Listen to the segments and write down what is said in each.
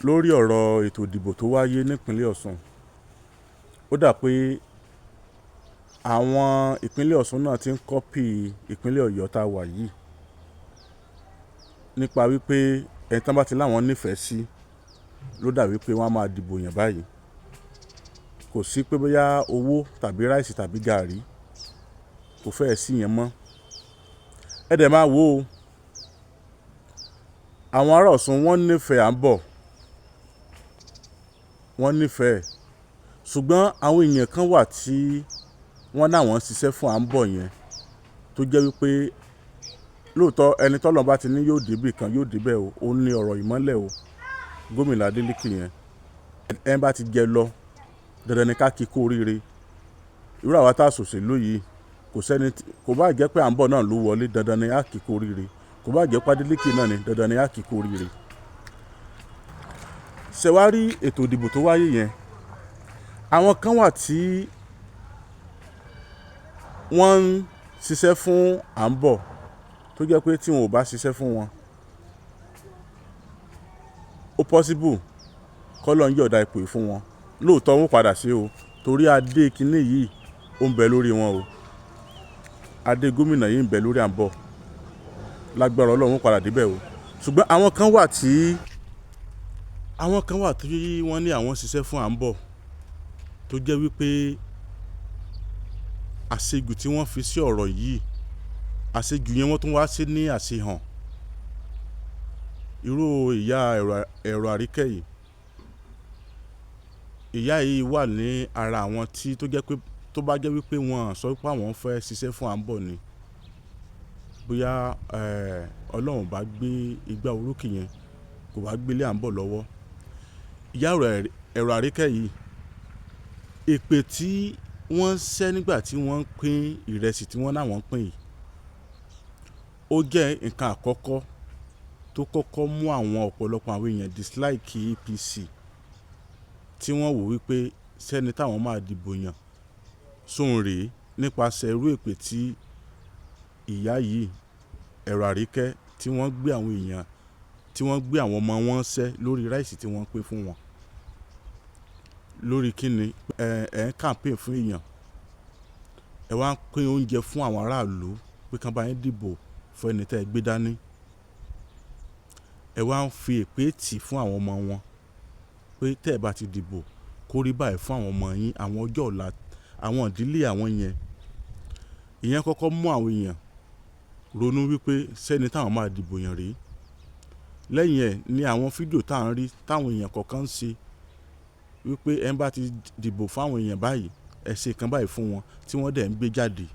Lórí ọ̀rọ̀ ètò ìdìbò tó wáyé nípínlẹ̀ Ọ̀ṣun, ó dà pé àwọn ìpínlẹ̀ Ọ̀ṣun náà ti ń copy ìpínlẹ̀ Ọ̀yọ́ tá a wà yìí nípa wípé ẹni tí wọ́n bá ti láwọn nífẹ̀ẹ́ sí ló dà wípé wọ́n á máa dìbò yàn báyìí. Kò sí pé bóyá owó tàbí rice tàbí gàárì, kò fẹ́ẹ̀ sí yẹn mọ́. Ẹ dẹ̀ máa wò ó, àwọn ará Ọ̀ṣun wọ́n nífẹ̀ẹ́ Àǹbọ̀, wọ́n nífẹ̀ẹ́, ṣùgbọ́n àwọn èèyàn kan wà tí wọ́n náwọn ń ṣiṣẹ́ fún Àǹbọ̀ yẹn tó jẹ́ wípé lóòótọ́ ẹni tọ́lọ́run bá ti ní yóò débì kan yóò débẹ̀ o, ó ní ọ̀rọ̀ ìmọ́lẹ̀ o, gómìnà Adeleke yẹn. Ẹni bá ti jẹ lọ, dandan ni ká kí kú oríire. Irú àwa tá a ṣòṣèlú yìí, kò sẹ́ni, kò bá jẹ́ pé Àǹbọ̀ náà ló wọlé, dandan ni á kí kú oríire. Kò bá jẹ́ pé Adeleke náà ni, dandan ni á kí kú oríire. Ṣé wàá rí ètò ìdìbò tó wáyé yẹn? Àwọn kan wà tí wọ́n ń ṣiṣẹ́ fún Àǹbọ̀ tó jẹ́ pé tí wọn ò bá ṣiṣẹ́ fún wọn, ó possible kọ́lọ́run yọ̀ǹda ipò yìí fún wọn. Lóòótọ́ wọn ó padà ṣe o, torí adé kínní yìí ó ń bẹ lórí wọn o. Adé gómìnà yìí ń bẹ lórí Àǹbọ̀. Lágbára Ọlọ́run ó padà débẹ̀ o. Ṣùgbọ́n àwọn kan wà tí wọ́n ní àwọn ṣiṣẹ́ fún Àǹbọ̀ tó jẹ́ wípé àṣejù tí wọ́n fi sí ọ̀rọ̀ yìí, àṣejù yẹn wọ́n tún wá sí ní àṣehàn. Irú ìyá ẹ̀rọ àríkẹ́ yìí, ìyá yìí wà ní ara àwọn tí tó jẹ́ pé tó bá jẹ́ wípé wọ́n sọ wípé àwọn fẹ́ ṣiṣẹ́ fún Àǹbọ̀ ni, bóyá Ọlọ́run bá gbé igbá orókè yẹn, kò bá gbé lé Àǹbọ̀ lọ́wọ́. Ìyá ẹ̀rọ àríkẹ́ yìí, èpè tí wọ́n ṣẹ́ nígbà tí wọ́n ń pín ìrẹsì tí wọ́n náwọn ń pín yìí, ó jẹ́ nǹkan àkọ́kọ́ tó kọ́kọ́ mú àwọn ọ̀pọ̀lọpọ̀ àwọn èèyàn dislike APC, tí wọ́n wò wípé sẹ́ni táwọn máa dìbò yàn sóhun rèé nípasẹ̀ irú èpè tí ìyá yìí ẹ̀rọ àríkẹ́ tí wọ́n gbé àwọn èèyàn tí wọ́n gbé àwọn ọmọ wọn ṣẹ́ lórí rice tí wọ́n pín fún wọn. Lórí kíni ẹ ń campaign fún èèyàn, ẹ wá ń pín oúnjẹ fún àwọn aráàlú pé kí wọ́n bá yín dìbò fún ẹni tí ẹ gbé dání. Ẹ wá ń fi èpè tì fún àwọn ọmọ wọn pé tẹ́ ẹ bá ti dìbò kó rí báyìí fún àwọn ọmọ yín, àwọn ọjọ́ ọ̀la, àwọn ìdílé àwọn yẹn. Ìyẹn kọ́kọ́ mú àwọn èèyàn ronú wípé sẹ́ni táwọn máa dìbò yàn rèé. Lẹ́yìn ẹ̀ ni àwọn fídíò tá à ń rí táwọn èèyàn kọ̀ọ̀kan ń ṣe wípé ẹni bá ti dìbò fún àwọn èèyàn báyìí, ẹ ṣe nǹkan báyìí fún wọn tí wọ́n dẹ̀ ń gbé jáde.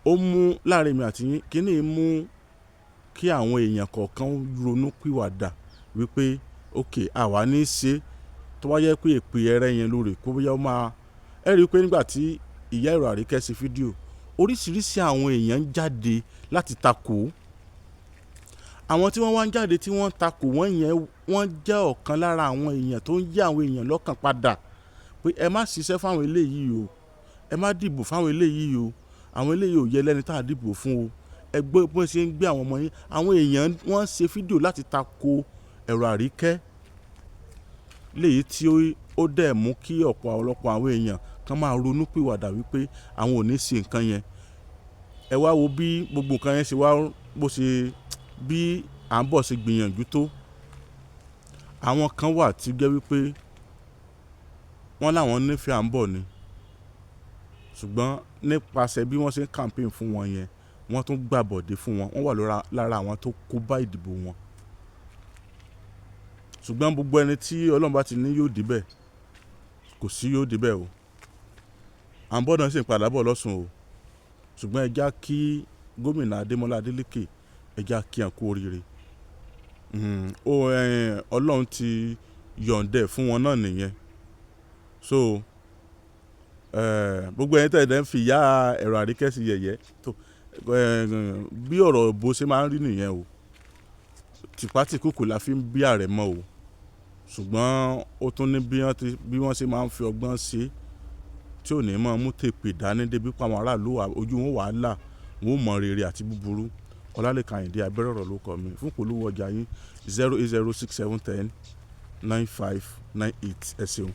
Ó mú láàrin èmi àti yín, kíní mú kí àwọn èèyàn kọ̀ọ̀kan ronú pìwàdà wípé okay, àwa ní í ṣe tó bá jẹ́ pé èpè ẹrẹ́ yẹn lórí kó bóyá ó máa. Ẹ rí i pé nígbà tí ìyá ẹ̀rọ àríkẹ́ ṣe fídíò, oríṣiríṣi àwọn èèyàn ń jáde láti takò. Àwọn tí wọ́n wá ń jáde tí wọ́n ń takò wọ́n yẹn, wọ́n jẹ́ ọ̀kan lára àwọn èèyàn tó ń yí àwọn èèyàn lọ́kàn padà pé ẹ má ṣiṣẹ́ fún àwọn eléyìí o, ẹ má dìbò fún àwọn eléyìí o, àwọn eléyìí ò yẹ lẹ́ni tá a dìbò fún o. Ẹ gbọ́ bí wọ́n ṣe ń gbé àwọn ọmọ yín. Àwọn èèyàn wọ́n ṣe fídíò láti takò ẹ̀rọ àríkẹ́ léyìí tí ó dẹ̀ mú kí ọ̀pọ̀lọpọ̀ àwọn èèyàn kan máa ronú pìwàdà wípé àwọn ò ní ṣe nǹkan yẹn. Ẹ wá wo bí gbogbo nǹkan yẹn ṣe wá bó ṣe bí Àǹbọ̀ ṣe gbìyànjú tó. Àwọn kan wà tí jẹ́ wípé wọ́n láwọn nífẹ̀ẹ́ Àǹbọ̀ ni, ṣùgbọ́n nípasẹ̀ bí wọ́n ṣe ń campaign fún wọn yẹn, wọ́n tún gbàbọ̀dé fún wọn. Wọ́n wà lára àwọn tó kó bá ìdìbò wọn. Ṣùgbọ́n gbogbo ẹni tí Ọlọ́run bá ti ní yóò débẹ̀, kò sí yóò débẹ̀ o. Àǹbọ̀ náà sì ń padà bọ̀ lọ́sùn o. Ṣùgbọ́n ẹ já kí gómìnà Adémọ́lá Adélékè, ẹ já kí wọn kú oríire. Ọlọ́run ti yọ̀ǹdẹ̀ fún wọn náà nìyẹn. So gbogbo ẹ̀yin tẹ́ ẹ ń fi ìyá ẹ̀rọ àríkẹ́ sí yẹ̀yẹ́ tó bí ọ̀rọ̀ bó ṣe máa ń rí nìyẹn o. Tìpátìkúùkù la fi ń bí àrẹ̀mọ o. Ṣùgbọ́n ó tún ní bí wọ́n ṣe máa ń fi ọgbọ́n ṣe tí ò ní máa mú tèpè dání débi pé àwọn aráàlú ojú wọn wà là, wọn ó mọ rere àti búburú. Ọlálẹ́kan Àyìndé abẹ́rẹ́ ọ̀rọ̀ ló kọ mi. Fún polówó ọjà yín, 08067109598. Ẹ ṣeun.